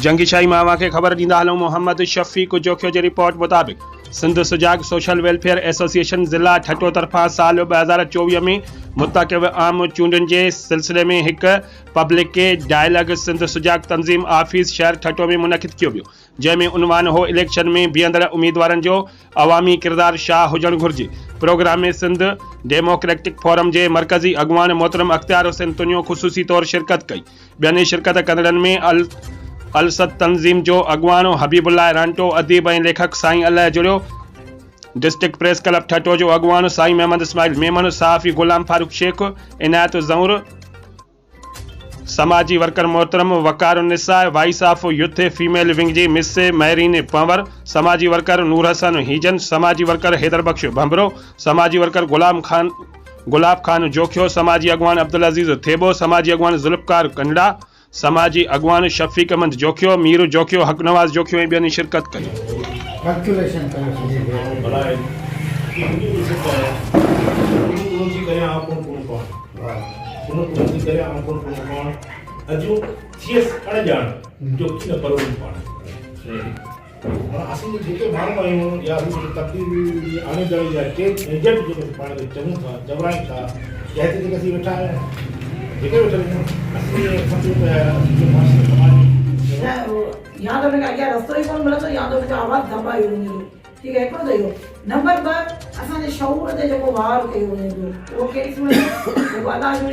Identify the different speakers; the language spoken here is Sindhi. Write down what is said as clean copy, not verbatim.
Speaker 1: جنگي شاهي مان اوهان کي خبر ڏيندا هلون محمد شفيق جوکيو جي رپورٽ مطابق سنڌ سجاڳ سوشل ويلفيئر ايسوسيئيشن ضلع ٺٽو طرفان سال 2024 ۾ متوقع عام چونڊن جي سلسلي ۾ هڪ پبلڪ ڊائلاگ سنڌ سجاڳ تنظيم آفيس شهر ٺٽو ۾ منعقد ڪيو ويو جنهن ۾ عنوان هو اليڪشن ۾ بيهندڙ اميدوارن جو عوامي ڪردار شاهه هجڻ گهرجي. پروگرام ۾ سنڌ ڊيموڪريٽڪ فورم جي مرڪزي اڳواڻ محترم اختيار حسين تنيو خصوصي طور شرڪت ڪئي. ٻين شرڪت ڪندڙن ۾ الست تنظيم جو اڳواڻ حبيب الله رانٽو، اديب ۽ ليکڪ سائين الله جڙيو، ڊسٽرڪٽ پريس ڪلب ٺٽو جو اڳواڻ سائين محمد اسماعيل ميمڻ، صحافي غلام فاروق شيخ، عنايت زئور، سماجي ورڪر محترم Waqar Unnisa, voice of youth female wing جي مس مهرين پنور، سماجي ورڪر نور حسن هيجن، سماجي ورڪر حيدر بخش ڀنڀرو، سماجي ورڪر غلام خان گلاب خان جوکيو، سماجي اڳواڻ عبدالعزيز ٿيٻو، سماجي اڳواڻ ذوالفقار ڪنڊا، سماجي اڳواڻ شفيق احمد جوکيو، مير جوکيو، حق نواز جوکيو ۽ ٻين شرڪت ڪئي.
Speaker 2: ڪلڪيوليشن ڪريو سڄي
Speaker 3: معنيٰ اسين جيڪي ماڻهو آهيون يا اسين جيڪي تبديلي آڻيندڙ يا چينج ايجنٽ جيڪي اسين پاڻ کي چئون ٿا، چورايون ٿا يا هتي جيڪي اسين ويٺا آهيون، جيڪي ويٺل آهيون، اسين ائين سمجهون ته اسين جو معاشري سماج جو
Speaker 4: نه يا ته ان کي اڳيان رستو ئي ڪونه ملندو يا ته ان جو آواز دٻايو وڃي ٿو ٺيڪ آهي هڪڙو ته اهو نمبر 2 اسان جي شعور تي جيڪو وار ڪيو وڃي ٿو اهو ڪهڙي صورت ۾ جيڪو الله جو.